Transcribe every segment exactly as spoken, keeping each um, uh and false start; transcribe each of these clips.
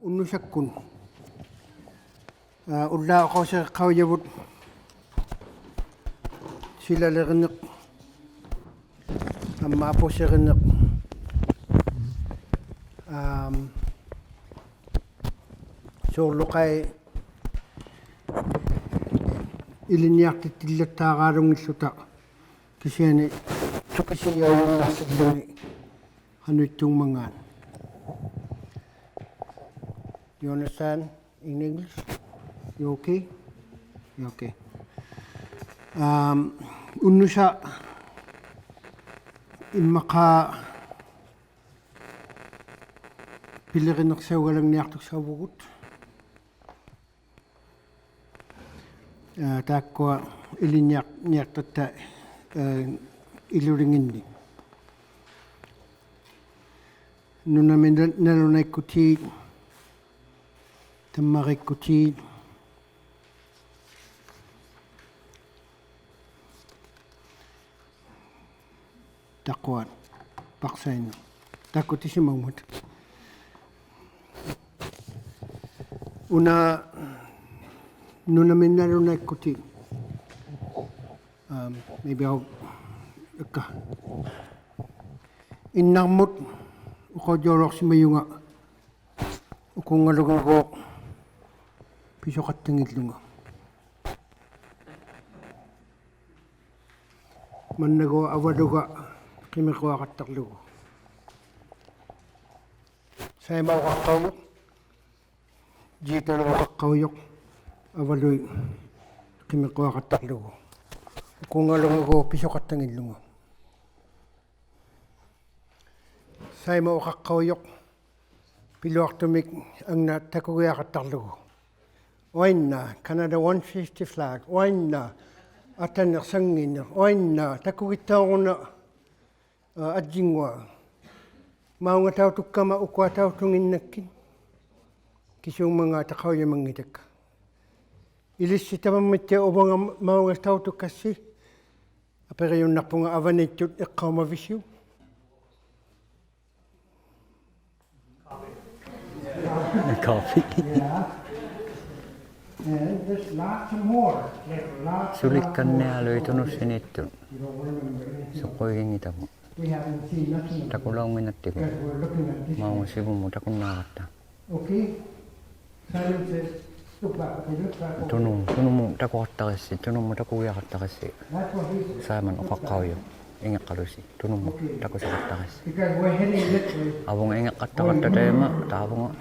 ᐅᓐᓄᓴᒃᑯᑦ. ᐋ, ᐅᓪᓛᖅ ᐅᖃᐅᓯᖃᐅᔭᕗᑦ ᓯᓚᓕᕆᓂᖅ ᐊᒻᒪ ᐊᐳᓯᕆᓂᖅ. ᐋᒻ, ᓲᕐᓗᖃᐃ ᐃᓕᓐᓂᐊᖅᑎᑦᑎᓪᓚᑦᑖᕌᓗᙱᓪᓗᑕ ᑭᓯᐊᓂ ᑐᑭᓯᔮᔪᓐᓇᖅᓯᓪᓗᓂ ᖃᓄᐃᑦᑑᒻᒪᖔᑦ. You understand in English? You okay? You okay. ᐋᒻ, ᐅᓐᓄᓴ ᐃᒻᒪᖄ ᐱᓕᕆᓂᖅᓴᐅᒐᓚᖕᓂᐊᖅᑐᒃᓴᐅᕗᒍᑦ. ᐋ, ᑖᒃᑯᐊ ᐃᓕᓐᓂᐊᖅ-, ᓂᐊᖅᑕᑦᑕ, ᐋ, ᐃᓗᓕᖏᓐᓂ. ᓄᓇᒥ ᓇ-, ᓇᓗᓇᐃᒃᑯᑏᑦ, ᑕᒻᒪᕆᒃᑯᑏᑦ. ᑕᒃᑯᐊᑦ ᐸᖅᓴᐃᓐᓇᖅ. ᑖᒃᑯᐊ ᑎᓯᒪᖕᒪᑦ. ᐅᓇ ᓄᓇᒥ ᓇᓗᓇᐃᒃᑯᑏᑦ. ᐋᒻ, maybe I'll, ᖃᒃᑲ. ᐃᓐᓇᕐᒧᑦ ᐅᖃᐅᔾᔭᐅᓚᐅᖅᓯᒪᔪᖓ ᐅᑯᖓᓗᒐᒎᖅ ᐱᓱᖃᑦᑕᙱᓪᓗᖓ. ᒪᓐᓇᒎᖅ ᐊᕙᓗᒐ ᕿᒥᕐᕈᐊᖃᑦᑕᕐᓗᒍ. ᓴᐃᒪ ᐅᖃᖅᑲᐅᔪᖅ, ᔩᑕᓗ ᐅᖃᖅᑲᐅᔪᖅ, ᐊᕙᓗᐃᑦ ᕿᒥᕐᕈᐊᖃᑦᑕᕐᓗᒍ. ᐅᑯᖓᓗᒐᒎᖅ ᐱᓱᖃᑦᑕᙱᓪᓗᖓ. ᓴᐃᒪ ᐅᖃᖅᑲᐅᔪᖅ, ᐱᓗᐊᖅᑐᒥᒃ ᐊᖕᓇ ᑕᑯᒋᐊᖃᑦᑕᕐᓗᒍ. ᐅᐊᐃᓐᓇ, Canada one fifty flag, ᐅᐊᐃᓐᓇ, ᐊᑕᓂᖅ ᓴᙱᓂᖅ, ᐅᐊᐃᓐᓇ, ᑕᑯᒋᑦᑕᐅᖅ ᐅᓇ, ᐋ, ᐊᔾᔨᙳᐊᖅ. ᒪᐅᖓ ᑕᐅᑐᒃᑲᒪ ᐅᑯᐊ ᑕᐅᑐᙱᓐᓇᒃᑭᑦ. ᑭᓲᖕᒪᖔᑕ ᖃᐅᔨᒪᙱᑕᒃᑲ. ᐃᓕᔅᓯ ᑕᒪᒻᒥᑦᑎᐊᖅ ᐅᕙᖓ ᒪᐅᖓ ᑕᐅᑐᒃᑲᔅᓯ. ᐊᐱᕆᔪᓐᓇᖅᐳᖓ ᐊᕙᓃᑦᑐᑦ ᐃᖅᑲᐅᒪᕕᓯᐅᒃ. Coffee. Yeah. And there's lots more. There's lots and lots more. ᓱᓕᒃᑲᓐᓂᐊᓗᐃᑦ ᑐᓄᔅᓯᓃᑦᑐᑦ. You don't remember anything. ᓱᖅᑯᐃᒋᙱᑕᕗᑦ. We haven't seen nothing of it. ᑕᑯᓚᐅᙱᓇᑦᑎᒍ. Because we're looking at this one. ᒪᐅᖓ ᓯᕗᒻᒧᑦ ᑕᑯᓐᓈᕋᑦᑕ. Okay. Simon says, "Look back." Okay, look back over there. ᑐᓄ-, ᑐᓄᒧᑦ ᑕᑯᖃᑦᑕᕆᔅᓯ, ᑐᓄᒧᑦ ᑕᑯᒋᐊᖃᑦᑕᕆᔅᓯ. That's what he said. Simon ᐅᖃᖅᑲᐅᔪᖅ, ᐃᖏᕐᕋᓗᓯ, ᑐᓄᒧᑦ ᑕᑯᓴᖃᑦᑕᕆᔅᓯ. Okay. Because we're heading this way. ᐊᕗᖓ ᐃᖏᕐᕋᑦᑕᕋᑦᑕ ᑕᐃᒪ, ᑕ ᐊᕗᖓ.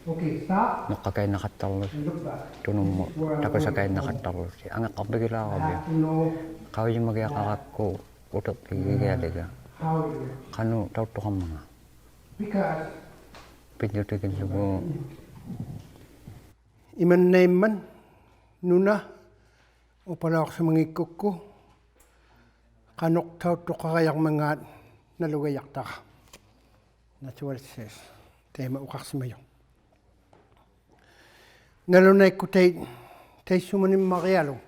Okay, stop. ᓄᖅᑲᑲᐃᓐᓇᖃᑦᑕᕐᓗᓯ. And look back. ᑐᓄᒧᑦ ᑕᑯᓴᑲᐃᓐᓇᖃᑦᑕᕐᓗᓯ. ᐊᖏᕐᕋᕐᕕᒋᓛᕋᕕᐅᒃ. I have to know. ᖃᐅᔨᒪᒋᐊᖃᕋᒃᑯ ᐅᑎᕐᕕᒋᒋᐊᓕᒐ. How it is. ᖃᓄᖅ ᑕᐅᑐᖃᕐᒪᖔᑦ. Because ᐱᔾᔪᑎᒋᓪᓗᒍ. ᐃᒪᓐᓇᐃᒻᒪᑦ ᓄᓇ ᐅᐸᓚᐅᖅᓯᒪᙱᒃᑯᒃᑯ ᖃᓄᖅ ᑕᐅᑐᖃᕋᔭᕐᒪᖔᑦ ᓇᓗᒐᔭᖅᑕᕋ. That's what it says. ᑕᐃᒪ ᐅᖃᖅᓯᒪᔪᖅ. ᓇᓗᓇᐃᒃᑯᑕᐃᑦ ᑕᐃᔅᓱᒪᓂᒻᒪᕆᐊᓗᒃ.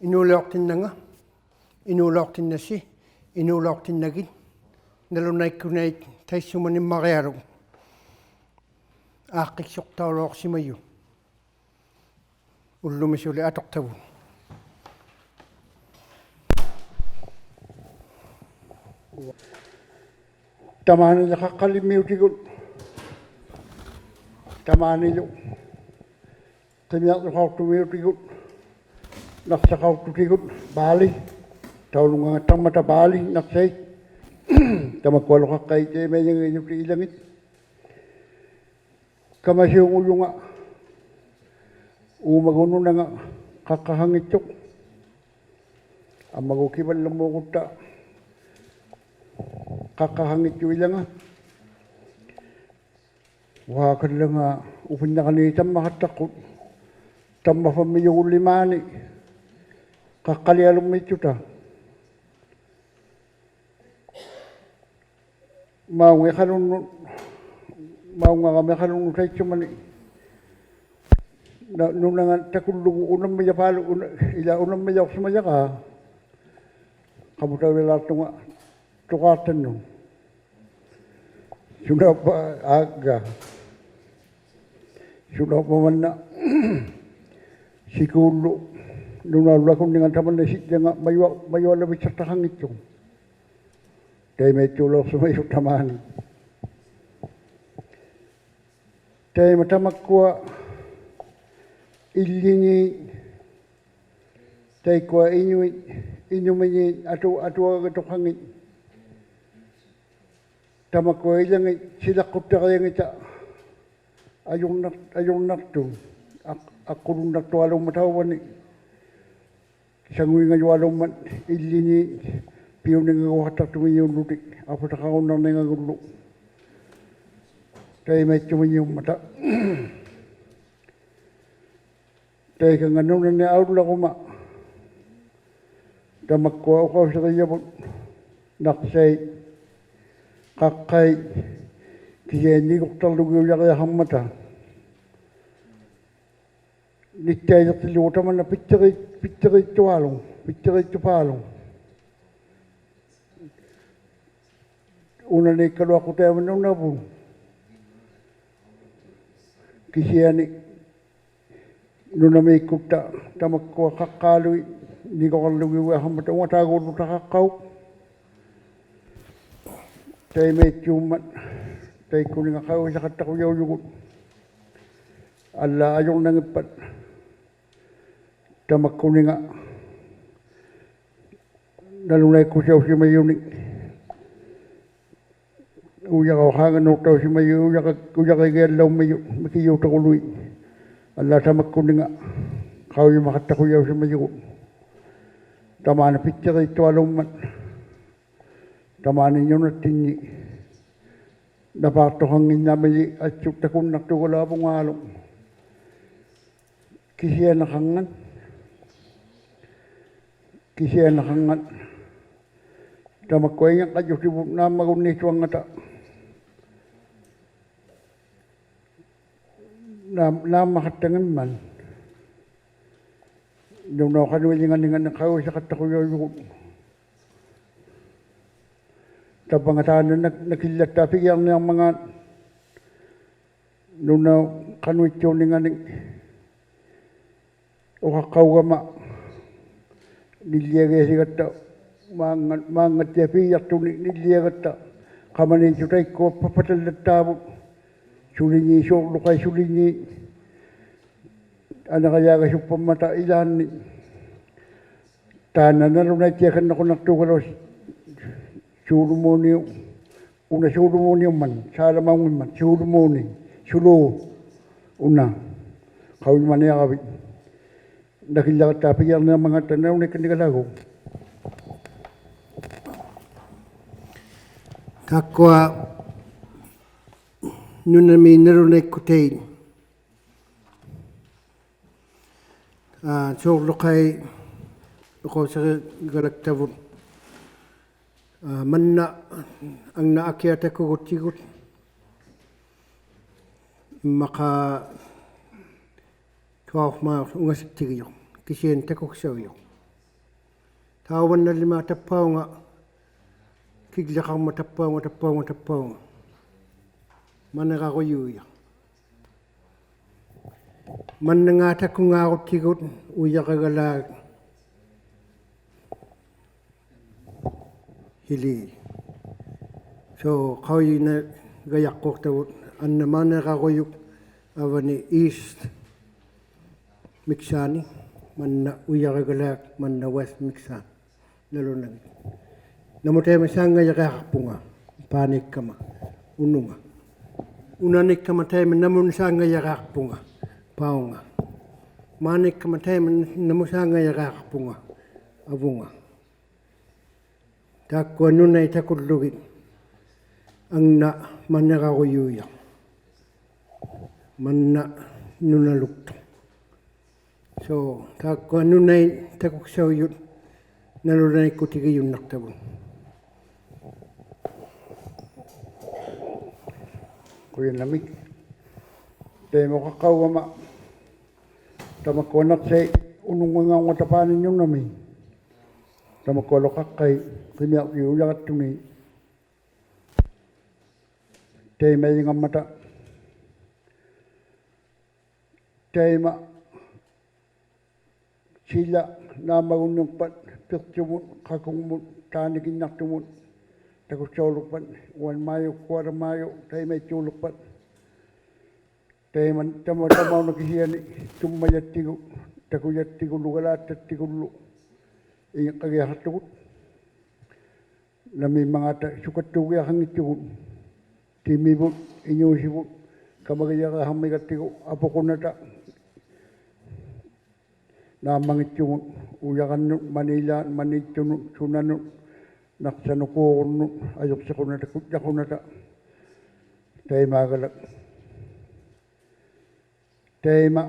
ᐃᓅᓚᐅᖅᑎᓐᓇᖓ, ᐃᓅᓚᐅᖅᑎᓐᓇᓯ, ᐃᓅᓚᐅᖅᑎᓐᓇᒋᑦ. ᓇᓗᓇᐃᒃᑯᓇᐃᑦ ᑕᐃᔅᓱᒪᓂᒻᒪᕆᐊᓗᒃ. ᐋᖅᑭᒃᓱᖅᑕᐅᓚᐅᖅᓯᒪᔪᖅ. ᐅᓪᓗᒥ ᓱᓕ ᐊᑐᖅᑕᕗᑦ. ᑕᒫᓂᓕ ᖃᖅᑲᓕᒻᒥᐅᑎᒍᑦ. ᑕᒫᓂᓗ ᕿᒥᐊᕐᔪᖃᖅᑐᒥᐅᑎᒍᑦ. ᓇᖅᓴᖃᖅᑐᑎᒍᑦ. ᐹᓕ. ᑕᐅᓄᙵᖓᑦᑕᕐᒪᑕ ᐹᓕ ᓇᖅᓴᐃᑦ. ᑕᒪᒃᑯᐊᓗ ᖃᖅᑲᐃᑦ ᑕᐃᒪᐃᔭᖏᔪᑎᑦ ᐃᓚᖏᑦ. ᑲᒪᓯᐅᖑᔪᖓ ᐆᒪᒍᑦ ᓄᓇᖓ ᖃᖅᑲᖃᙱᑦᑐᖅ. ᐊᒻᒪᒍᑦ ᑭᕙᓪᓚᒻᒨᖑᑦᑕ ᖃᖅᑲᖃᙱᑦᑐᖅ ᐃᓚᖓ. ᐅᖃᖅᑲᓪᓚᖓ ᐅᐱᓐᓇᕋᓂ ᑕᒻᒪᖃᑦᑕᖅᑯᑦ. ᑕᒻᒪᕙᒻᒥᔪᒍᓪᓕ ᒫᓂ ᖃᖅᑲᓕᐊᓗᒻᒥᑦᓱᑕ. ᒪᐅᖓ ᐃᖃᓗᓐᓄᑦ, ᒪᐅᖓᕋᒥ ᐃᖃᓗᓐᓄᑦ ᑕᐃᔅᓱᒪᓂ. ᓇ-, ᓄᓇᖓ ᑕᑯᓪᓗᒍ ᐅᓇᒻᒥᔭᐹᓗᒃ, ᐅᓇ-, ᐃᓛ ᐅᓇᒻᒥᔭᐅᖅᓯᒪᔭᕋ. ᖃᒧᑕᐅᔭᓛᖅᑐᖓ ᑐᖃᖅᑕᓐᓄᑦ. ᓱᓇᐅᒃᐸ ᐋᒡᒐ. ᓱᓚᐅᕐᒪᑦ ᒫᓐᓇ ᓯᑰᓪᓗ ᓄᓇᐅᓪᓚᒃᑯᓐᓂᖓ ᑕᒪᓐᓇ ᓯᔾᔭᖓ ᒪᔪᐊ-, ᒪᔪᐊᓪᓚᕕᑦᓴᖅᑕᖃᙱᑦᑐᖅ. ᑕᐃᒪᐃᑦᑑᓚᐅᖅᓯᒪᔪᖅ ᑕᒫᓂ. ᑕᐃᒪ ᑕᒪᒃᑯᐊ ᐃᓪᓕᖏᑦ ᑕᐃᒃᑯᐊ ᐃᓄᐃᑦ, ᐃᓄᒥᖏᑦ ᐊᑐ-, ᐊᑐᐊᒐᖅᑐᖃᖏᑦ. ᑕᒪᒃᑯᐊ ᐃᓚᖏᑦ ᓯᓚᖅᑯᑦᑕᕆᐊᖏᑕ ᐊᔪᕐᓇᖅ-, ᐊᔪᕐᓇᖅᑐᑦ ᐊᖅ-, ᐊᖅᑯᓗᓐᓇᖅᑐᐊᓘᒻᒪᑦ ᑕᐅᕙᓂ. ᓴᖑᐃᖓᔪᐊᓘᒻᒪᑦ ᐃᓪᓕᖏᑦ ᐱᐅᓂᖓᒍᖃᑦᑕᖅᑐᒥᔪᓪᓗᑎᒃ ᐊᕙᖃᕈᓐᓇᕐᓂᖓᒍᓪᓗ. ᑕᐃᒪᐃᑦᑐᒥᔪᒻᒪᑕ. ᑕᐃᑲᙵᑦ ᓄᓇᓂ ᐊᐅᓪᓚᕈᒪ ᑕᒪᒃᑯᐊ ᐅᖃᐅᓯᕆᔭᕗᑦ ᓇᖅᓴᐃᑦ, ᖃᖅᑲᐃᑦ, ᑭᓯᐊᓂᒃ ᓂᕈᖅᑕᕐᓗᒋᐅᔭᕆᐊᖃᕐᒪᑕ. ᓂᑦᑕᐃᔭᖅᑎᓪᓗᒍ ᑕᒪᓐᓇ ᐱᑦᑎᕇᑦ-, ᐱᑦᑎᕇᑦᑐᐊᓗᒃ, ᐱᑦᑎᕇᑦᑐᐹᓗᒃ. ᐅᓇᓃᒃᑲᓗᐊᖅᑯᑕᐃᒻᒪᑦ ᓄᓇᕗᑦ. ᑭᓯᐊᓂ ᓄᓇᒦᒃᑯᑦᑕ ᑕᒪᒃᑯᐊ ᖃᖅᑳᓗᐃᑦ ᓂᕈᕋᓗᒋᐅᔭᖃᕐᒪᑕ ᐅᖓᑖᒎᓪᓗᑕ ᖃᖅᑲᐅᒃ. ᑕᐃᒪᐃᑦᑑᒻᒪᑦ ᑕᐃᒃᑯᓂᖓ ᖃᐅᔨᓴᖃᑦᑕᖁᔭᐅᔪᒍᑦ. ᐊᓪᓛᑦ ᐊᔪᕐᓇᙱᑉᐸᑦ ᑕᒪᒃᑯᓂᖓ ᓇᓗᓇᐃᒃᑯᑦᓴᐅᓯᒪᔪᓂᒃ ᐅᔭᕋᐅᑉ ᖄᖓᓅᖅᑕᐅᓯᒪᔪᑦ ᐅᔭᕋ-, ᐅᔭᕆᒋᐊᓪᓚᐅᒻᒥᔪᑦ ᒥᑭᔫᑕᑯᓗᐃᑦ. ᐊᓪᓛᑦ ᑕᒪᒃᑯᓂᖓ ᖃᐅᔨᒪᖃᑦᑕᖁᔭᐅᓯᒪᔪᒍᑦ. ᑕᒫᓂ ᐱᑦᑎᕇᑦᑐᐊᓘᒻᒪᑦ. ᑕᒫᓂ ᓄᓇᑦᑎᓐᓂ ᓇᐹᖅᑐᖃᙱᓐᓇᒥᓕ ᐊᑦᓱᑦᑕᑯᓐᓇᖅᑐᒐᓗᐊᖅ ᐊᕗᖔᓗᒃ. ᑭᓯᐊᓂᖃᕐᖓᑦ, ᑭᓯᐊᓂᖃᕐᖓᑦ ᑕᒪᒃᑯᐊ ᐃᖏᕐᕋᔪᑎᕗᑦ ᓈᒻᒪᒍᓐᓃᑐᐊᖓᑕ ᓈᒻ-, ᓈᒻᒪᖃᑦᑕᙱᒻᒪᑦ. ᓄᓇᐅᑉ ᖃᓄᐃᓕᖓᓂᖓᓂᒃ ᖃᐅᔨᓴᖃᑦᑕᖁᔭᐅᔪᒍᑦ. ᑕᑉᐸᖓ ᑖᓐᓇ ᓇᒃ-, ᓇᑭᓪᓚᑦᑖᖅ ᐱᒋᐊᕐᓂᐊᕐᒪᖔᑦ ᓄᓇᐅᑉ ᖃᓄᐃᑦᑑᓂᖓᓂᒃ ᐅᖃᖅᑲᐅᒐᒪ ᓂᓪᓕᐊᒋᐊᓯᒐᑦᑕ ᒫᙵᑦ-, ᒫᙵᑦᑎᐊᖅ ᐱᒋᐊᖅᑐᓂᒃ ᓂᓪᓕᐊᒐᑦᑕ ᖃᒪᓃᑦᑐᑦ ᑕᐃᒃᑯᐊ ᐸᐸᑕᓪᓚᑦᑖᕗᑦ ᓱᓕᖏᑦ, ᓲᕐᓗᖃᐃᑦ ᓱᓕᖏᑦ ᐊᓂᕋᔮᒐᓱᑉᐸᒻᒪᑕ ᐃᓛᓐᓂ. ᑖᓐᓇ ᓇᓗᓇᐃᑦᑎᐊᖃᓐᓇᖁᓇᖅᑑᒐᓗᐊᖅ ᓲᓗᒨᓂᐅᑉ, ᐅᓇ ᓲᓗᒨᓂᐅᒻᒪᑦ, ᓵᓚᒪᐅᙱᒻᒪᑦ, ᓲᓗᒨᓂ, ᓱᓗ, ᐅᓇ, ᖃᐅᔨᒪᓂᐊᕋᕕᑦ. ᓇᑭᓪᓚᒃᑲᑦᑕ ᐱᒋᐊᕐᓂᐊᕐᒪᖔᑦᑕ ᓇᓗᓇᐃᒃᑲᓐᓂᒃᑲᓛᒍ. ᑖᒃᑯᐊ ᓄᓇᒥ ᓇᓗᓇᐃᒃᑯᑕᐃᑦ, ᐋ, ᓲᕐᓗᖃᐃ ᐅᖃᐅᓯᕆᒐᓚᒃᑕᕗᑦ, ᐋ, ᒪᓐᓇ ᐊᖕᓇ ᐊᑭᐊ ᑕᑯᒍᑦᑎᒍᑦ ᐃᒻᒪᖄ twelve mile ᐅᖓᓯᑦᑎᒋᔪᖅ, ᑭᓯᐊᓂ ᑕᑯᒃᓴᐅᔪᖅ. ᑕᐅᕙᓐᓇᓕᒫᖅ ᑕᑉᐸᐅᖓ, ᑭᒡᓕᖃᕐᒪᑦ ᑕᑉᐸᐅᖓ, ᑕᑉᐸᐅᖓ, ᑕᑉᐸᐅᖓ. ᒪᓂᕋᕈᔫᔪᖅ. ᒪᓐᓇᖔ ᑕᑯᖔᕈᑦᑎᒍᑦ ᐅᔭᕋᒐᓛᒃ ᓯᓖ. So, ᖃᐅᔨᓇᕋᔭᖅᑰᖅᑕᕗᑦ ᐊᓐᓇ ᒪᓂᕋᕈᔪᒃ ᐊᕙᓂ East ᒥᒃᓵᓂ, ᒪᓐᓇ ᐅᔭᕋᒐᓛᒃ, ᒪᓐᓇ West ᒥᒃᓵᓂ. ᓇᓗᓇᖏᑦ. ᓇᒧᑦ ᑕᐃᒪ ᓵᙵᔭᕆᐊᖃᖅᐳᖓ, ᐹᓃᒃᑲᒪ, ᐅᓄᖓ. ᐅᓇᓃᒃᑲᒪ ᑕᐃᒪ ᓇᒧᑦ ᓵᙵᔭᕆᐊᖃᖅᐳᖓ, ᐸᐅᖓ. ᒫᓃᒃᑲᒪ ᑕᐃᒪ ᓇᒧᑦ ᓵᙵᔭᕆᐊᖃᖅᐳᖓ, ᐊᕗᖓ. ᑖᒃᑯᐊ ᓄᓇᐃᑦ ᑕᑯᓪᓗᒋᑦ ᐊᖕᓇ ᒪᓂᕋᕈᔫᔪᖅ. ᒪᓐᓇ ᓄᓇᓗᒃᑐᖅ. So, ᑖᒃᑯᐊ ᓄᓇᐃᑦ ᑕᑯᒃᓴᐅᔪᑦ ᓇᓗᓇᐃᒃᑯᑎᒋᔪᓐᓇᖅᑕᕗᑦ. ᖁᔭᓐᓇᒦᒃ. ᑕᐃᒪ ᐅᖃᖅᑲᐅᒐᒪ ᑕᒪᒃᑯᐊ ᓇᖅᓴᐃᑦ ᐅᓄᙳᐊᖕᖓᑕ ᐸᓐᓂ ᓄᓇᒥ. ᑕᒪᒃᑯᐊᓗ ᖃᖅᑲᐃᑦ ᕿᒥᐊᕐᔪᑦ ᐅᔭᕋᑦᑐᓂ. ᑕᐃᒪᐃᙵᒻᒪᑕ Taima sila naammagunnirpat piqtumut, qakungmut, taanikinnaqtumut takussaulukpat, uanmaajuq, kuatamaajuq, taimaittuulukpat. Taima, tama, tamauna kisiani tummajattigu, takujattigulu, galaattattigulu igiqqagiaqaqtugut. Namimmangaatta sukattuugiaqanngittugut. Timivut, inuusivut, kamagijariaqarmigattigu, apuqunata naammanngittugut, ujarannut, maniilaat, maniittunut, sunanut, naqsanukuurunnut, ajuqsiqunata, kujjaqunata, taimaagala. Taima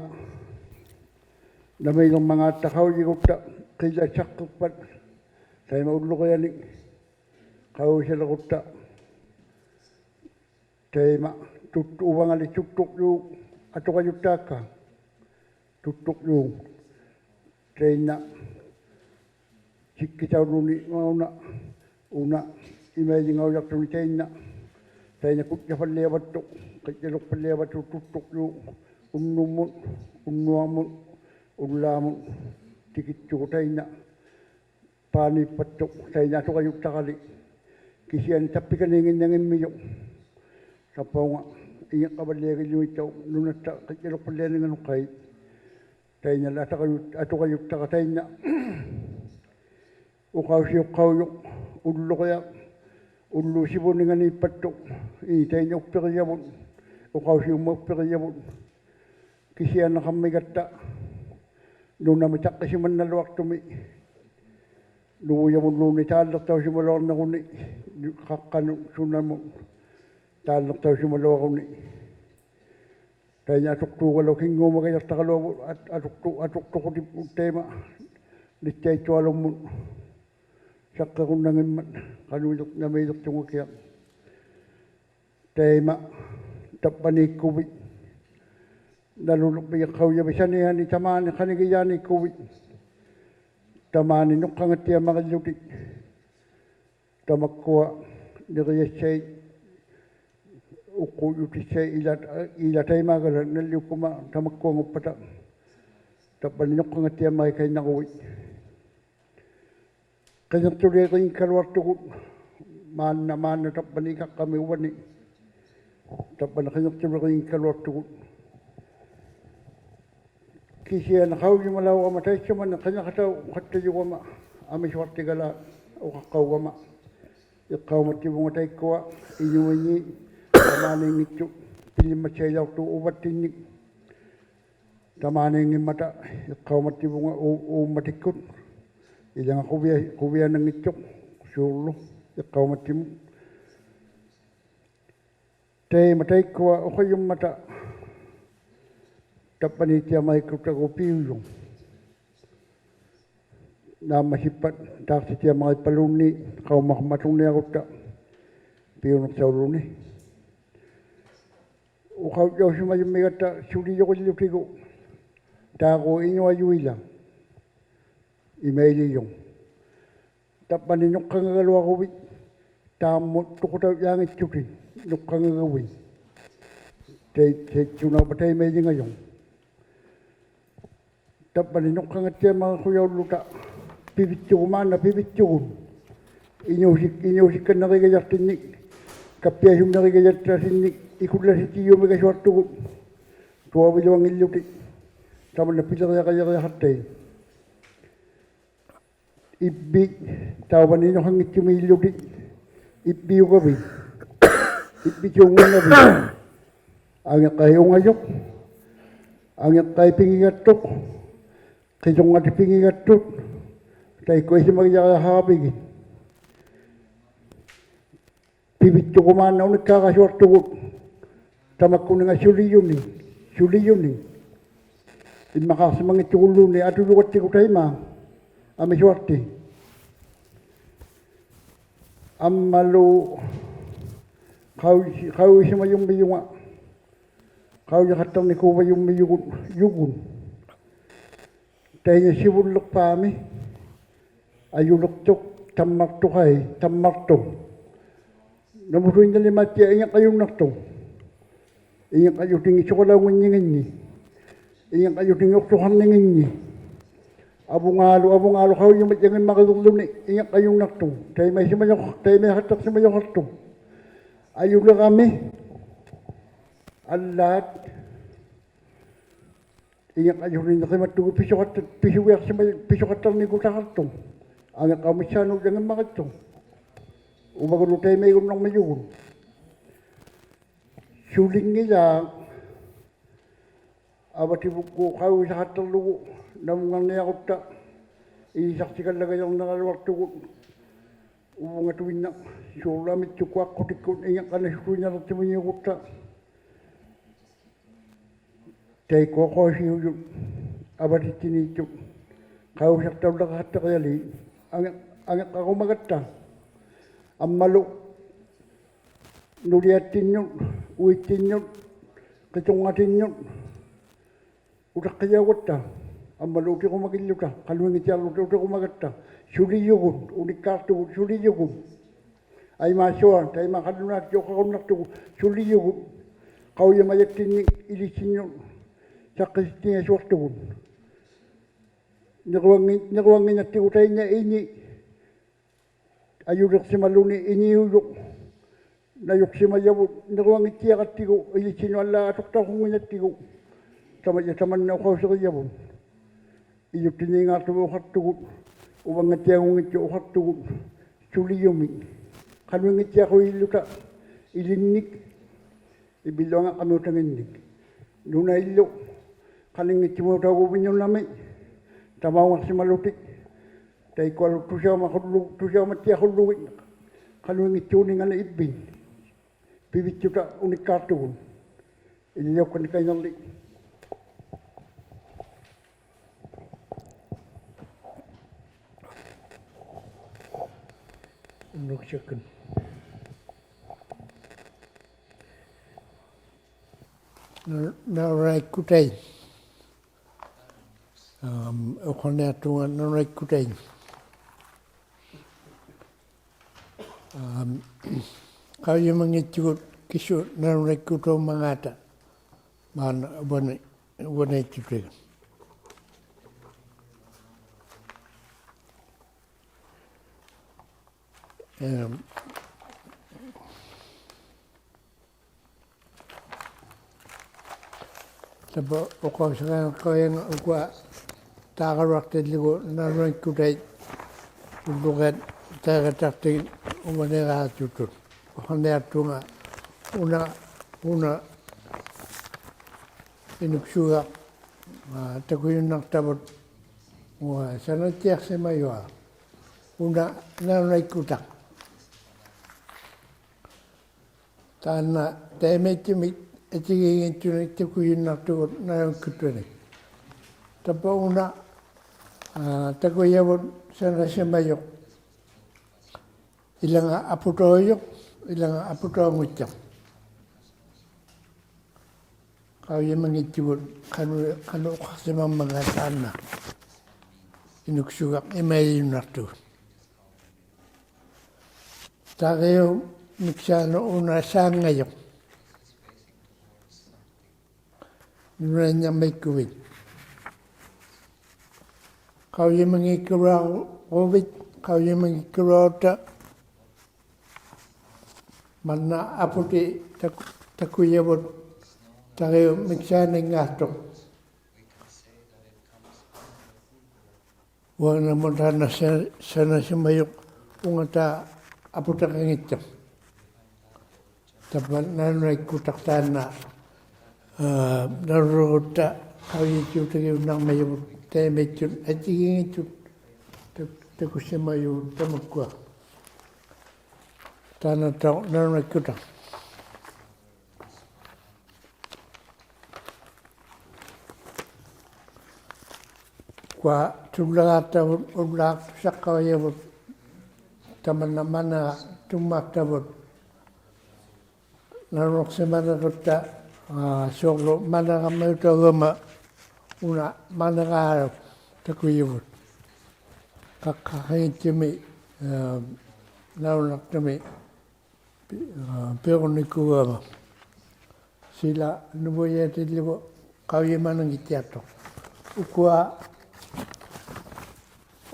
namiirmangaatta qaujigutta, qila saqqirpat, taima ullurianik, qausalirutta, taima tut-, uvangali tuttuqjuuq, atuqajuttaakka, tuttuqjuuq. Tainna sikkitauluni mauna, una imailingaujaqtuni tainna. Tainna kujjapalliavattuq, qijjaluqpalliavattuq tuttuqjuuq, unnumut, unnuamut, ullaamut, tikittuq tainna. Paaniippattuq, tainna atuqajuttaqali. Kisiani tappikaniinnginnangimmijuq. Sappaunga igiqqavalliagilluittauq nunatta qijjaluqpallianinganuqait. Tainna atuqajut-, atuqajuttara tainna. Uqausiuq qaujuq, ulluriaq, ulluuq sivuninganiippattuq, ii, tainna uppirijavut, uqausiummat uppirijavut. Kisianaqarmigatta nunami taqqisimannaluaqtumi, nuvujamulluunniit taalliqtausimaluarniruni, qaqqanut sunamut taalliqtausimaluaruni. Tainna atuqtuugaluaq kinguumagijaqtaraluavut, at-, atuqtu-, atuqtuqutipput taima, littaittualummut saqqirunnanngimmat, qanuiliq-, namiiliqtunngakiaq. Taima tappaniikkuvit, naluliqpigit qaujavit saniani tamaani qanigijaaniikkuvit, tamaani nuqqangattiamarillutit. Tamakkua nirijassait, uqujutissait, ila, ila taimaagala nalliukkuma tamakkuanguppata. Tappani nuqqangattiamarikannaruit. Qiniqtuliriikkaluaqtugut, maanna, maanna tappani ikaqqami uvani. Tappani qiniqtuliriikkaluaqtugut. Kisiani qaujimalaurama taissumani qiniqatauqattajugama amisuaqtigalaat uqaqqaugama. Iqqaumattivunga taikkua inuinni tamaaniinngittuq pilimmatsaijauqtuq uvattinnik. Tamaaniinngimmata iqqaumattivunga uu-, uummatikkut. Ilanga quvia-, quviananngittuq suurlu iqqaumattimut. Taima taikkua uqajummata tappaniittiamarikkutta piujut. Naammasippat taaqsittiamarippalluunniit qaumaqmat aturniarutta piuniqsauluni. Uqaujjausimajummigatta sulijurillutigu, taaruu inuajuila imailijuq. Tappani nuqqangagaluaruvit, taammut tuqutaujjaanngittutit nuqqangagavit. Tai-, tai-, taittunauppa taimailingajuq. Tappani nuqqangattiamariqujaulluta, pivittugut maanna, pivittugut. Inuusik-, inuusikkannirigajaqtinnik, kappiasunnirigajaqtinnik, ikullasittijumigasuaqtugut, tuaviluanngillutit, tamanna piliriaqajariaqattait. Ivvit, tauvani inuqanngittumiillutit, ivviugavit, ivvituunngunnavit, angiqqait ungajuq, angiqqait pingigattuq, qilungatit pingigattut, taikkua isumagijariaqaravigit. Pivittugut maanna unikkaagasuaqtugut, tamakkuninga sulijuni, sulijuni. Immaqaaqsimanngittugulluni atujugattigu taima amisuaqti. Ammalu qauj-, qaujisimajummijugut, qaujiqattarnikuuvajummijugut, jugut. Tainna sivulliqpaami, ajuliqtuq, tammartuq ai, tammartuq. Namusuinnalimaattiaq igiqqajunnaqtuq. Igiqqajutingi suqalaunnginnjinginni. ᐃᖏᕐᕋᔪᑎᙳᖅᑐᖃᕐᓂᖏᓐᓂ. ᐊᕗᖔᓗ, ᐊᕗᖔᓗ ᖃᐅᔨᒪᑦᔭᖏᒻᒪᕆᓕᕐᓗᓂ ᐃᖏᕐᕋᔪᓐᓇᖅᑐᖅ. ᑕᐃᒪᐃᓯᒪᔪᖃ-, ᑕᐃᒪᐃᖃᑦᑕᖅᓯᒪᔪᖃᖅᑐᖅ. ᐊᔪᓕᕋᒥ ᐊᓪᓛᑦ ᐃᖏᕐᕋᔪᓕᕐᓂᕆᒪᑦᑐᒍᑦ ᐱᓱᖃᑦᑕ-, ᐱᓱᒋᐊᖅᓯᒪ-, ᐱᓱᖃᑦᑕᕐᓂᑯᑕᖃᖅᑐᖅ. ᐊᖏᕐᕋᒥᒃᓵᓄᑦᔭᖏᒻᒪᕆᑦᑐᖅ. ᐅᕙᒍᓗ ᑕᐃᒪᐃᒍᓐᓇᕐᒥᔪᒍᑦ. ᓱᓕᙱᓛᖅ ᐊᕙᑎᕗᒃᑯᑦ ᖃᐅᔨᓴᖃᑦᑕᕐᓗᒍ ᓇᒧᙵᕐᓂᐊᕈᑦᑕ ᐃᓕᓴᖅᓯᑲᓪᓚᒐᔭᕐᓂᕋᓗᐊᖅᑐᒍᑦ. ᐅᕗᖓᑐᐃᓐᓇᖅ ᓲᕐᓗ ᐊᒥᑦᓱᒃᑯᑦ ᐊᖅᑯᑎᒃᑯᑦ ᐃᖏᕐᕋᓇᓱᑐᐃᓐᓇᓕᖅᑎᒧᓐᓂᐅᕈᑦᑕ. ᑕᐃᒃᑯᐊ ᖁᐊᓱᔪᔪᑦ ᐊᕙᑎᑦᑎᓃᑦᑐᑦ ᖃᐅᔨᓴᖅᑕᐅᓪᓚᕆᖃᑦᑕᕆᐊᓖᑦ ᐊᖏ-, ᐊᖏᕐᕋᕈᒪᒐᑦᑕ. ᐊᒻᒪᓗ ᓄᓕᐊᑦᑎᓐᓄᑦ, ᐅᐃᑦᑎᓐᓄᑦ, ᕿᑐᕐᖓᑎᓐᓄᑦ ᐅᑕᖅᑭᔭᐅᒐᑦᑕ. ᐊᒻᒪᓗ ᐅᑎᕈᒪᒋᓪᓗᑕ, ᖃᓄᐃᙱᑦᓯᐊᕐᓗᑕ ᐅᑎᕈᒪᒐᑦᑕ. ᓱᓕᔪᒍᑦ, ᐅᓂᒃᑳᖅᑐᒍᑦ, ᓱᓕᔪᒍᑦ. ᐊᐃᒫᓱᐊ, ᑕᐃᒪ ᖃᓪᓗᓈᑎ ᐅᖃᕈᓐᓇᖅᑐᒍᑦ, ᓱᓕᔪᒍᑦ. ᖃᐅᔨᒪᔭᑦᑎᓐᓂᒃ ᐃᓕᑦᓯᓐᓄᑦ ᓴᖅᑭᓯᑦᑎᐊᓱᐊᖅᑐᒍᑦ. ᓂᕈᐊᙱ-, ᓂᕈᐊᙱᓐᓇᑦᑎᒍ ᑕᐃᓐᓇ ᐃᓂ ᐊᔪᓕᖅᓯᒪᓪᓗᓂ ᐃᓂᐅᔪᖅ ᓇᔪᖅᓯᒪᔭᕗᑦ, ᓂᕈᐊᙱᑦᓯᐊᕋᑦᑎᒍ, ᐃᓕᑦᓯᓐᓄᑦ ᐊᓪᓛᑦ ᐊᑐᖅᑕᐅᖁᙱᓐᓇᑦᑎᒍ. ᑕᒪᔾᔭ ᑕᒪᓐᓇ ᐅᖃᐅᓯᕆᔭᕗᑦ. ᐃᔪᑦᑎᓐᓃᙶᖅᑐᒥᒃ ᐅᖃᖅᑐᒍᑦ, ᐅᕙᙵᑦᓯᐊᖑᙱᑦᑐᑦ ᐅᖃᖅᑐᒍᑦ, ᓱᓕᔪᒥᒃ. ᖃᓄᐃᙱᑦᓯᐊᖁᔨᓪᓗᑕ ᐃᓕᓐᓂᒃ, ᐃᕝᕕᓪᓗ ᐊᖓᕐᕋᒥᐅᑕᖏᓐᓂᒃ. ᓄᓇᐃᓪᓗ, ᖃᓂᙱᑦᓯᒪᐅᑕᐅᒍᕕᑦ ᓄᓇᒥ, ᑕᒪᐅᖓᖅᓯᒪᓗᑎᒃ, ᑕᐃᒃᑯᐊᓗ ᑐᓴᐅᒪᖁᓪᓗ-, ᑐᓴᐅᒪᑦᓯᐊᖁᓪᓗᒋᑦ, ᖃᓄᐃᙱᑦᑑᓂᖓᓂᒃ ᐃᕝᕕᑦ. ᐱᕕᑦᓱᑕ ᐅᓂᒃᑳᖅᑐᒍᑦ. ᐃᓕᓕᐅᒃᑲᓐᓂᒃ ᑲᐃᓇᓪᓕ. ᓄᒃᓴᒃᑯᓐ. ᓇ-, ᓇᐅᓇᐃᒃᑯᑕᐃᑦ. ᐋᒻ, ᐅᖃᓐᓂᐊᖅᑐᖓ ᓇᐅᓇᐃᒃᑯᑕᐃᑦ. ᐋᒻ, ᖃᐅᔨᒪᙱᑦᑐᒍᑦ ᑭᓱ ᓇᐅᓇᐃᒃᑯᑕᐅᒻᒪᖔᑕ ᒫᓐᓇ ᐅᕙᓂ-, ᐅᕙᓃᑦᑐᑎᒃ. ᐋᒻ, ᑕᕝᕙ ᐅᖃᐅᓯᕆᐊᖅᑲᐅᔭᖓ ᐅᑯᐊ ᑖᕋᓗᐊᖅᑎᓪᓗᒍ ᓇᐅᓇᐃᒃᑯᑕᐃᑦ ᐅᓪᓗᕆᐊᑦ ᑕᐃᒐᑦᑕᖅᑎᒃ ᐅᕙᓃᕋᖅᑐᑦ. ᐅᖃᓐᓂᐊᖅᑐᖓ ᐅᓇ, ᐅᓇ ᐃᓄᒃᓱᒐᖅ, ᐋ, ᑕᑯᔪᓐᓇᖅᑕᕗᑦ, ᐅᐊ, ᓴᓇᑦᑎᐊᖅᓯᒪᔪᐊᖅ. ᐅᓇ ᓇᐅᓇᐃᒃᑯᑕᖅ. ᑖᓐᓇ ᑕᐃᒪᐃᑦᑐᒥᒃ ᐊᑎᒌᙱᑦᑐᓂᒃ ᑕᑯᔪᓐᓇᖅᑐᒍᑦ ᓇᐅᓇᐃᒃᑯᑕᓂᒃ. ᑕᕝᕙ ᐅᓇ, ᐋ, ᑕᑯᔭᕗᑦ ᓴᓇᓯᒪᔪᖅ. ᐃᓚᖓ ᐊᐳᑕᐅᔪᖅ, ᐃᓚᖓ ᐊᐳᑕᐅᙱᑦᑐᖅ. ᖃᐅᔨᒪᙱᑦᑐᒍᑦ ᖃᓄ, ᖃᓄᖅ ᐅᖃᖅᓯᒪᒻᒪᖔᑕ ᑖᓐᓇ. ᐃᓄᒃᓱᒐᖅ ᐃᒪᐃᔪᓐᓇᖅᑐᒍᑦ. ᑕᕆᐅᑉ ᒥᒃᓵᓄᑦ ᐅᓇ ᓵᙵᔪᖅ. ᓄᓇᐃᓐᓂᕐᒥᒃᑯᕕᑦ. ᖃᐅᔨᒪᙱᒃᑲᓗᐊᕈᕕᑦ, ᖃᐅᔨᒪᙱᒃᑲᓗᐊᕈᑦᑕ. ᒫᓐᓇ ᐊᐳᑎ ᑕᒃ-, ᑕᑯᔭᕗᑦ ᑕᕆᐅᑉ ᒥᒃᓵᓂᙶᖅᑐᖅ. ᐅᐊᖕᓇᒧᑦ ᑖᓐᓇ ᓴ-, ᓴᓇᓯᒪᔪᖅ ᐅᖓᑖ ᐊᐳᑕᖃᙱᑦᑐᖅ. ᑕᕝᕙ ᓇᐅᓇᐃᒃᑯᑕᖅ ᑖᓐᓇ, ᐋ, ᓇᐅᓪᓗᕈᑦᑕ ᖃᐅᔨᔾᔪᑕᒋᔪᓐᓇᕐᒥᔪᒍᑦ ᑕᐃᒪᐃᑦᑐᑦ ᐊᑎᒌᙱᑦᑐᑦ ᑕᒃ-, ᑕᑯᓯᒪᔪᒍᑦ ᑕᒪᒃᑯᐊ. ᑖᓐᓇᑦᑕᐅᖅ ᓇᐅᓇᐃᒃᑯᑕᖅ. ᐅᑯᐊ ᑐᓪᓚᒑᖅᑕᕗᑦ, ᐅᓪᓛᖅ ᑐᓴᖅᑲᐅᔭᕗᑦ, ᑕᒪᓐᓇ ᒪᓂᕋ ᑐᒻᒫᖅᑕᕗᑦ. ᓇᐅᓄᖅᓯᒪᓂᕈᑦᑕ, ᐋ, ᓲᕐᓗ ᒪᓂᕋᒥᐅᑕᐅᒐᒪ ᐅᓇ ᒪᓂᕋᓗᒃ ᑕᑯᔭᕗᑦ. ᖃᒃᑲᖃᙱᑦᑐᒥᒃ, ᐋ, ᓇᐅᓇᖅᑐᒥᒃ ᐱ-, ᐋ, ᐱᕈᓐᓂᑯᒐᒪ. ᓯᓚ ᓄᕗᔭᑎᓪᓗᒍ ᖃᐅᔨᒪᓇᙱᑦᑎᐊᖅᑐᖅ. ᐅᑯᐊ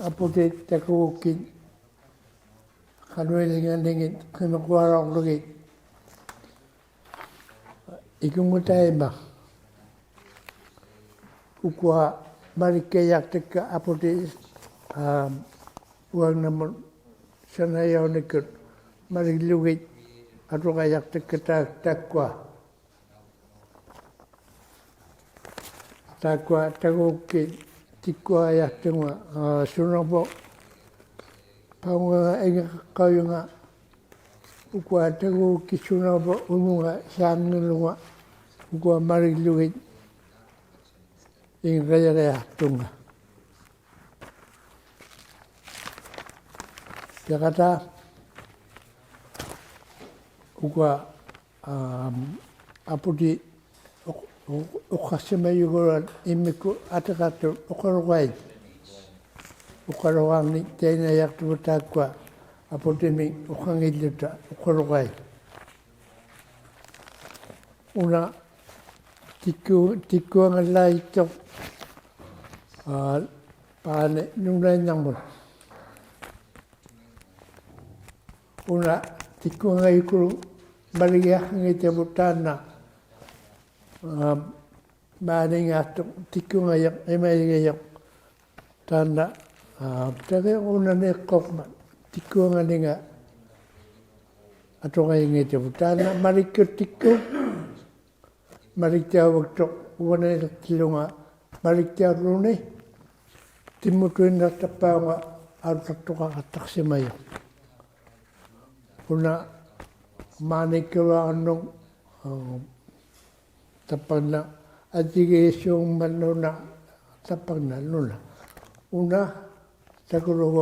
ᐊᐳᑎᑦ ᑕᑯᒍᒃᑭᑦ ᖃᓄᐃᓕᖓᓂᖏᑦ ᕿᒥᕐᕈᐊᓚᐅᕐᓗᒋᑦ ᐃᑯᖑᑕᐃᒻᒪᑦ. ᐅᑯᐊ ᒪᓕᒃᑲᔭᖅᑕᒃᑲ ᐊᐳᑎ, ᐋ, ᐅᐊᖕᓇᒧᑦ ᓴᓇᔭᐅᓂᒃᑯᑦ ᒪᓕᒡᓗᒋᑦ ᐊᑐᕋᔭᖅᑕᒃᑲ ᑖ-, ᑖᒃᑯᐊ. ᑖᒃᑯᐊ ᑕᑯᒍᒃᑭᑦ ᑎᒃᑯᐊᖅᑕᖓ, ᐋ, ᓱᓇᕗᑦ ᐸᐅᖓ ᐃᖏᕐᕋᖅᑲᐅᔪᖓ, ᐅᑯᐊ ᑕᑯᒍᒃᑭᑦ ᓱᓇᕗᑦ ᐅᓄᖓ ᓵᖕᓂᓗᖓ, ᐅᑯᐊ ᒪᓕᒡᓗᒋᑦ ᐃᖏᕐᕋᔭᕆᐊᖅᑐᖓ. ᐱᖃᑖ ᐅᑯᐊ, ᐋᒻ, ᐊᐳᑎ ᐅᖃ-, ᐅᖃ-, ᐅᖃᖅᓯᒪᔪᒍᑦ ᐃᒻᒥᒃᑯᑦ ᐊᑎᖃᖅᑐᑦ ᐅᖃᓗᖅᑲᐃᑦ. ᐅᖃᓗᖅᑲᓂᒃ ᑕᐃᓐᓇᔭᖅᑐᖅ ᑖᒃᑯᐊ ᐊᐳᑎᒥᒃ ᐅᖃᙱᓪᓗᑕ ᐅᖃᓗᖅᑲᐃᑦ. ᐅᓇ ᑎᒃᑯ-, ᑎᒃᑯᐊᖓᓪᓚᐃᑦᑐᖅ, ᐋ, ᐹᓂ ᓄᓇᐃᓐᓇᕐᒧᑦ. ᐅᓇ ᑎᒃᑯᐊᖓᔪᑯᓗᒃ ᒪᓕᒋᐊᖃᙱᑕᕗᑦ ᑖᓐᓇ, ᐋ, ᒫᓂᙶᖅᑐᖅ ᑎᒃᑯᐊᖓᔭᖅ, ᐃᒪᐃᙶᔭᖅ ᑖᓐᓇ, ᐋ, ᑕᕆ ᐅᓇᓂᖅᑯᕐᒪᑦ ᑎᒃᑯᐊᖓᓂᖓ ᐊᑐᕋᔨᙱᑕᕗᑦ. ᑖᓐᓇ ᒪᓕᒃᑯᑦ ᑎᒃᑯᑦ ᒪᓕᒃᑕᐅᕙᒃᑐᖅ ᐅᕙᓃᓕᖅᑎᓪᓗᖓ ᒪᓕᒃᑕᐅᓪᓗᓂ ᑎᒧᑐᐃᓐᓇᖅᑕᖅᐸᐅᖓ ᐊᐅᓪᓚᖅᑐᖃᖃᑦᑕᖅᓯᒪᔪᖅ. ᐅᓇ ᒫᓂ ᑭᕙᓐᓄᒃ, ᐋ, ᑕᑉᐸᓐᓇ ᐊᔾᔨᒌᓲᖕᒪᑦ ᓄᓇ, ᑕᑉᐸᓐᓇ ᓄᓇ. ᐅᓇ ᑕᑯᓗᒍ,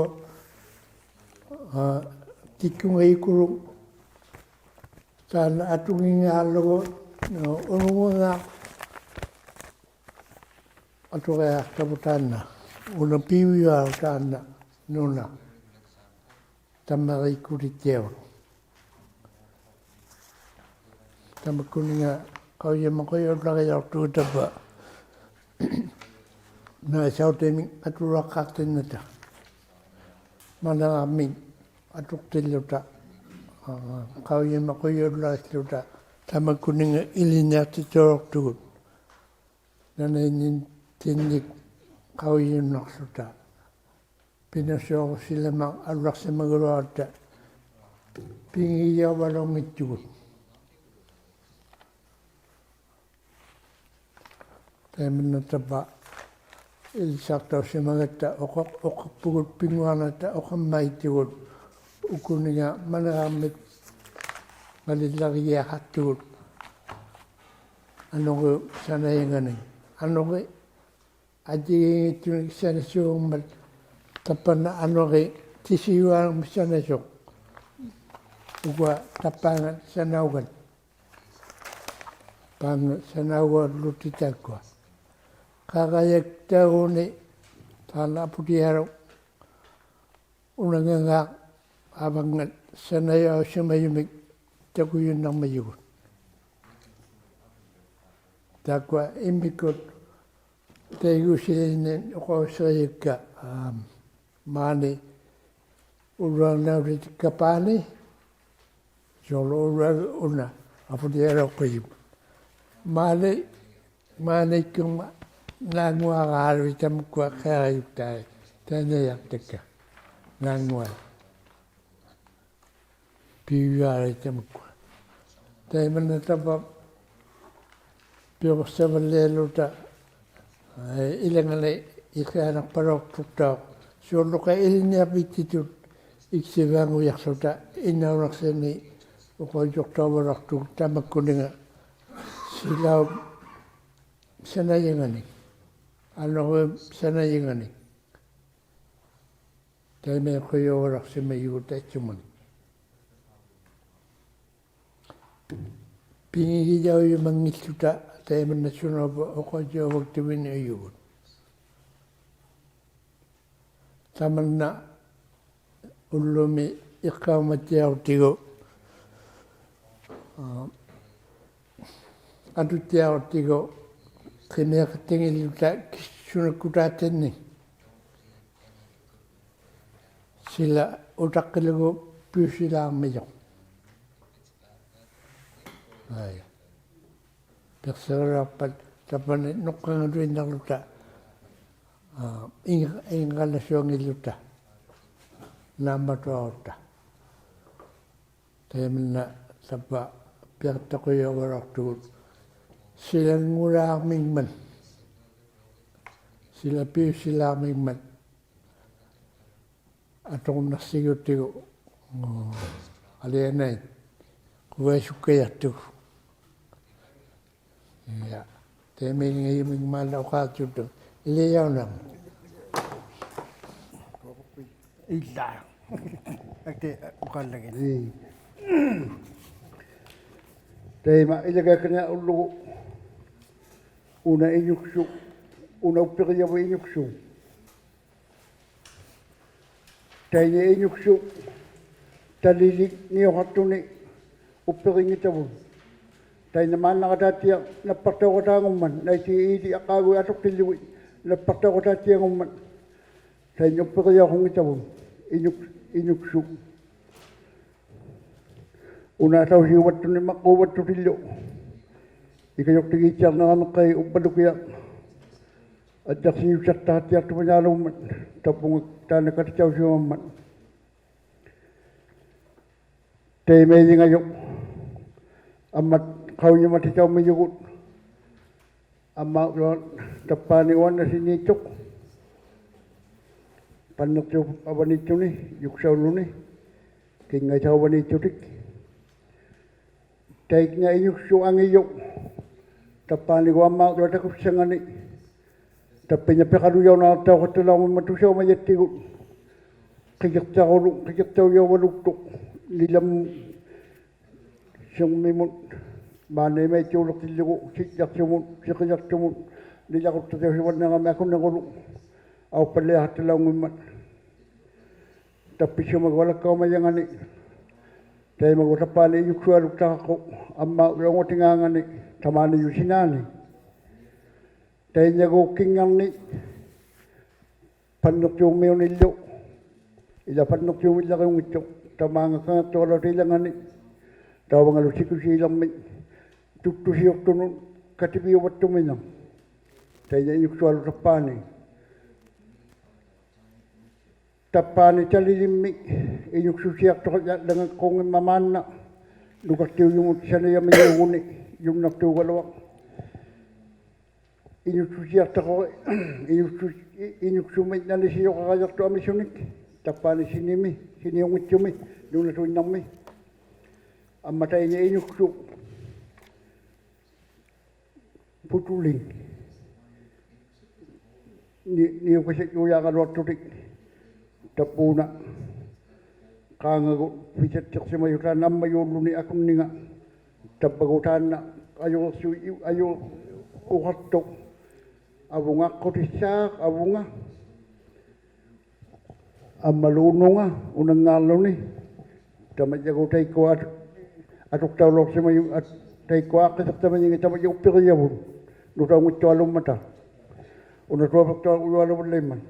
ᐋ, ᑎᒃᑯᖓᔪᑯᓗᒃ ᑖᓐᓇ ᐊᑐᙱᖔᓗᒍ, ᐋ, ᐅᓄᖓ ᐊᑐᕋᔭᖅᑕᕗᑦ ᑖᓐᓇ. ᐅᓇ ᐱᐅᔪᐊᓗᒃ ᑖᓐᓇ ᓄᓇ. ᑕᒻᒪᕆᒃᑯᑎᑦᑎᐊᕗᑦ. ᑕᒪᒃᑯᓂᖓ ᖃᐅᔨᒪᖁᔭᐅᓪᓚᕆᔭᐅᖅᑐᒍᑦ ᑕᕝᕙ ᓈᓴᐅᑎᒥᒃ ᐊᑐᕋᖃᖅᑎᓐᓇᑕ. ᒪᓇᕋᒥᒃ ᐊᑐᖅᑎᓪᓗᑕ, ᐋ, ᖃᐅᔨᒪᖁᔭᐅᓪᓚᕆᖅᖢᑕ ᑕᒪᒃᑯᓂᖓ ᐃᓕᓐᓂᐊᖅᑎᑦᑎᐊᕐᓗᒃᑐᒍᑦ. ᓇᓃᓐᓂᑦᑎᓐᓂᒃ ᖃᐅᔨᔪᓐᓇᖅᖢᑕ. ᐱᓇᓱᐊᕈᓯᓚᒫᖅ ᐊᓪᓚᖅᓯᒪᒋᓗᐊᕐᓚᒃ ᐱᖏᔭᐅᕙᓗᙱᑦᑐᒍᑦ. ᑕᐃᒪᓐᓇ ᑕᕝᕙ ᐃᓕᓴᖅᑕᐅᓯᒪᒐᑦᑕ ᐅᖃ-, ᐅᖃᖅᐳᒍᑦ ᐱᙳᐊᕐᓇᑕ ᐅᖃᒻᒪᐃᑦᑐᒍᑦ ᐅᑯᓂᖓ ᒪᓂᕋᕐᒥᒃ ᖃᓕᓪᓚᕆᒋᐊᖃᖅᑐᒍᑦ ᐊᓄᕆᐅᑉ ᓴᓇᔭᖓᓂᒃ. ᐊᓄᕆᒃ ᐊᔾᔨᒌᙱᑦᑐᓂᒃ ᓴᓇᓲᖑᒻᒪᑦ ᑕᑉᐸᓐᓇ ᐊᓄᕆᒃ ᑎᓯᔪᐊᓗᒻᒥᒃ ᓴᓇᓲᖅ. ᐅᑯᐊ ᑕᑉᐹᖓᑦ ᓴᓇᐅᒐᑦ. ᐸᖓ ᓴᓇᐅᒐᓪᓗᑎᑦ ᑖᒃᑯᐊ. ᖃᕋᔭᒃᑕᐅᓂ ᑖᓐᓇ ᐊᐳᑎᐊᓗᒃ ᐅᓇᖓᖔᖅ ᐊᕙᖓᑦ ᓴᓇᔭᐅᓯᒪᔪᒥᒃ ᑕᑯᔪᓐᓇᕐᒥᔪᒍᑦ. ᑖᒃᑯᐊ ᐃᒻᒥᒃᑯᑦ ᑕᐃᒍᓯᓕᓐᓂᒃ ᐅᖃᐅᓯᕆᔨᒃᑲ, ᐋᒻ, ᒫᓂ ᐅᓗᐊᕐᓇᐅᑎᑕᒃᑲ ᐹᓂ, ᓲᕐᓗ ᐅᓗᐊᕐ ᐅᓇ ᐊᐳᑎᐊᓗᖅᑯᔪᒃ. ᒫᓂ, ᒫᓂᒃᑯᒪ ᓈᙳᐊᕌᓗᐃᑦ ᑕᒪᒃᑯᐊ ᕿᐊᕋᔪᒃᑖᐃ, ᑕᐃᓐᓇᔭᖅᑕᒃᑲ ᓈᙳᐊᐃᑦ. ᐱᐅᔪᐊᕋᐃᑦ ᑕᒪᒃᑯᐊ. ᑕᐃᒪᓐᓇ ᑕᕝᕙ ᐱᐅᖅᓴᕙᓪᓕᐊᓗᑕ, ᐄ, ᐃᓚᖓᓂ ᐃᕿᐊᓇᖅᐸᓚᐅᖅᑐᖅᑕᐅᖅ. ᓲᕐᓗᖃᐃ ᐃᓕᓐᓂᐊᕐᕕᒃᑎᑐᑦ ᐃᒃᓯᕚᖑᔭᖅᖢᑕ ᐃᓐᓇᐅᓇᖅᓯᓂ ᐅᖃᐅᔾᔪᖅᑕᐅᕙᓚᐅᖅᑐᒍᑦ ᑕᒪᒃᑯᓂᖓ ᓯᓚᐅᑉ ᓴᓇᔭᖓᓂᒃ. ᐊᓄᕆᐅᑉ ᓴᓇᔭᖓᓂᒃ. ᑕᐃᒪᐃᖁᔭᐅᕙᓚᐅᖅᓯᒪᔪᒍᑦ ᑕᐃᑦᓱᒪᓂ. ᐱᖏᒋᔭᐅᔪᒪᙱᖦᖢᑕ ᑕᐃᒪᓐᓇ ᓱᓇᐅᕙ ᐅᖃᐅᔾᔭᐅᕙᒃᑐᕕᓂᖑᔪᒍᑦ. ᑕᒪᓐᓇ ᐅᓪᓗᒥ ᐃᖅᑲᐅᒪᑦᑎᐊᕈᑦᑎᒍ, ᐋ, ᐊᑐᑦᑎᐊᕈᑦᑎᒍ ᕿᒥᐊᖃᑎᖏᓪᓗᑕ ᑭᓱᓇᒃᑯᑖᑦᑎᓐᓂᒃ. ᓯᓚ ᐅᑕᖅᑭᓪᓗᒍ ᐱᐅᓯᓛᕐᒥᔪᖅ. ᐊᐃ. ᐱᖅᓯᕋᓗᐊᖅᐸᑦ ᑕᑉᐹᓂ ᓄᖅᑲᖓᑐᐃᓐᓇᕐᓗᑕ, ᐋ, ᐃᖓ-, ᐃᖓᓇᓱᐊᖏᓪᓗᑕ ᓈᒻᒪᑐᐊᕈᑦᑕ. ᑕᐃᒪᓐᓇ ᑕᑉᐹ ᐱᐊᑦᑕᖁᔭᐅᕙᓚᐅᖅᑐᒍᑦ ᓯᓚᙳᓛᕐᒥᖕᒪᑦ, ᓯᓚ ᐱᐅᓯᓛᕐᒥᖕᒪᑦ ᐊᑐᕈᓐᓇᖅᓯᒍᑦᑎᒍ, ᐋ, ᐊᓕᐊᓇᐃᑦ ᖁᕕᐊᓱᒃᑲᔭᖅᑐᒍ. ᐃᓛ. ᑕᐃᒪᐃᓕᖓᔪᒥᖕᒪᓪᓚ ᐅᖄᖅᑐᑦᑐᖅ. ᐃᓕᔭᐅᓇᖅ. ᐃᓛ. ᐊᑏ ᐅᖄᓪᓚᒋᑦ. ᐄ. ᑕᐃᒪ ᐃᓚᒋᐊᒃᑲᓐᓂᐊᕐᓗᒍ ᐅᓇ ᐃᓄᒃᓱᖅ, ᐅᓇ ᐅᑉᐱᕆᔭᕗᑦ ᐃᓄᒃᓱᖅ. ᑕᐃᓐᓇ ᐃᓄᒃᓱᖅ ᑕᓕᓕᖕᓂᐅᖃᖅᑐᓂᒃ ᐅᑉᐱᕆᙱᑕᕗᑦ. ᑕᐃᓐᓇ ᒫᓐᓇᕋᑖᑦᑎᐊᖅ ᓇᑉᐸᖅᑕᐅᖃᑦᑕᖑᖕᒪᑦ, ᓇᐃᑦᑎ ᐃᓕ ᐊᖄᒍᐃ ᐊᑐᖅᑎᓪᓗᒋᑦ ᓇᑉᐸᖅᑕᐅᖃᑦᑕᑦᑎᐊᖑᖕᒪᑦ. ᑕᐃᓐᓇ ᐅᑉᐱᕆᔭᐅᖃᙱᑕᕗᑦ ᐃᓄᒃ-, ᐃᓄᒃᓱᖅ. ᐅᓇ ᑕᐅᓯᐅᕙᑦᑐᓂᒃ ᒪᕐᕉᕙᑦᑐᑎᓪᓗ. ᐃᑲᔪᖅᑎᒌᑦᓯᐊᕐᓂᕋᒥᖅᑲᐃ ᐅᕝᕙᓗᑭᐊᖅ. ᐊᔾᔭᖅᓯᓐᓄᑦᓴᖅᑕᖃᑦᑎᐊᖅᑐᕕᓈᓘᒻᒪᑦ, ᑕᑉᐳᖓ ᑖᓐᓇ ᑲᑎᑕᐅᓯᐅᒪᒻᒪᑦ. ᑕᐃᒪᐃᓕᖓᔪᖅ. ᐊᒻᒪ ᖃᐅᔨᒪᑎᑕᐅᒻᒥᔪᒍᑦ. ᐊᒻᒪ ᐅᕙ ᑕᑉᐹᓂ ᐅᐊᓐᓇᓯᓐᓃᑦᑐᖅ. ᐸᓐᓂᖅᑎᐅᑉ ᐊᕙᓃᑦᑐᓂ, ᔪᒃᓴᐅᓪᓗᓂ, ᑭᖓᐃᑦ ᐊᕙᓃᑦᑐᑎᒃ. ᑕᐃᓐᓇ ᐃᓄᒃᓱᖅ ᐊᖏᔪᖅ. ᑕᑉᐹᓂᒎᖅ ᐊᒻᒪ ᐅᕙ ᑕᑯᔅᓴᖓᓂ. ᑕᑉᐱᓇ ᐱᖃᓗᔭᐅᓇᖅᑕᐅᖃᑦᑕᓚᐅᕐᒥᒻᒪᑦ ᑐᓴᐅᒪᔭᑦᑎᒍᑦ. ᕿᑭᖅᑕᕈᓗᒃ, ᕿᑭᖅᑕᐅᔭᐅᕙᓗᒃᑐᖅ. ᓂᓚᒻ ᓯᕐᒥᒧᑦ, ᒫᓐᓇ ᐃᒪᐃᑦᑑᓕᖅᑎᓪᓗᒍ, ᓯᔾᔭᖅᓱᒧᑦ, ᓯᕿᔭᖅᓱᒧᑦ, ᓂᓚᕈᑦᑕᑕᐅᓯᕙᓐᓂᕋᒥ ᐊᑯᓂᕈᓗᒃ, ᐊᐅᒃᐸᓪᓕᐊᖃᑦᑕᓚᐅᙱᒻᒪᑦ. ᑕᑉᐱᔅᓱᒪᒍ ᐊᓚᒃᑲᐅᒪᔭᖓᓂ, ᑕᐃᒪᒎᖅ ᑕᑉᐹᓂ ᐃᓄᒃᓱᐊᓗᒃᑕᖃᖅᑯᖅ, ᐊᒻᒪ ᐅᓚᖑᑎᖔᖓᓂ, ᑕᒫᓂᔪᖅ ᓯᓈᓂ. ᑕᐃᓐᓇᒎᖅ ᑭᖓᕐᓂ, ᐸᓐᓂᖅᑑᒻᒥᐅᓂᓪᓗ, ᐃᓛ ᐸᓐᓂᖅᑑᒻᒥᓪᓚᕆᐅᙱᑦᑐᖅ, ᑕᒫᖓ ᑲᖏᖅᑐᐊᓗᑕ ᐃᓚᖓᓂ, ᑕᕝᕙᖓᓗ ᓯᑯᓰᓕᕐᒥ, ᑐᒃᑐᓯᐅᖅᑐᓄᑦ ᑲᑎᕕᐅᕙᑦᑐᒥᓇ, ᑕᐃᓐᓇ ᐃᓄᒃᓱᐊᓗᒃ ᑕᑉᐹᓂ. ᑕᑉᐹᓂ ᑕᓕᓕᒻᒥ, ᐃᓄᒃᓱᑦᓯᐊᖅᑐᖃᓚᖓᒃᑯᖏᒻᒪᑦ ᒫᓐᓇ, ᓄᑲᖅᑎᐅᔪᒧᑦ ᓴᓇᔭᒥᔪᒍᓂ, ᔪᓐᓇᖅᑑᒐᓗᐊᖅ. ᐃᓄᒃᓱᑦᓯᐊᖅᑕᖅᑯᕕᑦ, ᐃᓄᒃᓱ-, ᐃ-, ᐃᓄᒃᓱᒥᒃ ᓇᓂᓯᔪᖃᕋᔭᖅᑐᖅ ᐊᒥᓱᓂᒃ, ᑕᑉᐹᓂ ᓯᓂᒥ, ᓯᓂᐅᙱᑦᑐᒥ, ᓄᓇᑐᐃᓐᓇᕐᒥ. ᐊᒻᒪ ᑕᐃᓐᓇ ᐃᓄᒃᓱᖅ ᐳᑐᓕᖕ. ᓂ-, ᓂᐅᑲᓴᔾᔪᔮᕋᓗᐊᖅᑐᑎᒃ. ᑕᑉᐴᓇ. ᖄᖓᒍᑦ ᐱᓴᑦᑎᖅᓯᒪᔪᑦ ᑖᓐᓇ ᐊᒻᒪᔪᓪᓗᓂ ᐊᑯᓐᓂᖓ. ᑕᑉᐸᒍᑦ ᑖᓐᓇ ᐊᔪᕐᓱ-, ᐊᔪᕐᕈᖃᖅᑐᖅ. ᐊᕗᖓ ᐊᖅᑯᑎᔅᓵᖅ, ᐊᕗᖓ. ᐊᒻᒪᓗ ᐅᓄᖓ, ᐅᓇᙶᕐᓗᓂ. ᑕᒪᔾᔭᒎᖅ ᑕᐃᒃᑯᐊ ᐊᑐ-, ᐊᑐᖅᑕᐅᓚᐅᖅᓯᒪᔪᑦ, ᐊᑦ-, ᑕᐃᒃᑯᐊ ᐊᖅᑭᓯᖅᑕᒪᔨᖏᑦ ᑕᒪᔾᔭ ᐅᑉᐱᕆᔭᕗᑦ. ᓄᑕᐅᙱᑦᑐᐊᓘᒻᒪᑕ. ᐅᓇ ᑐᐊᐱᖅᑐᐊᕈᔪᐊᓘᕙᓪᓚᐃᒻᒪᑦ.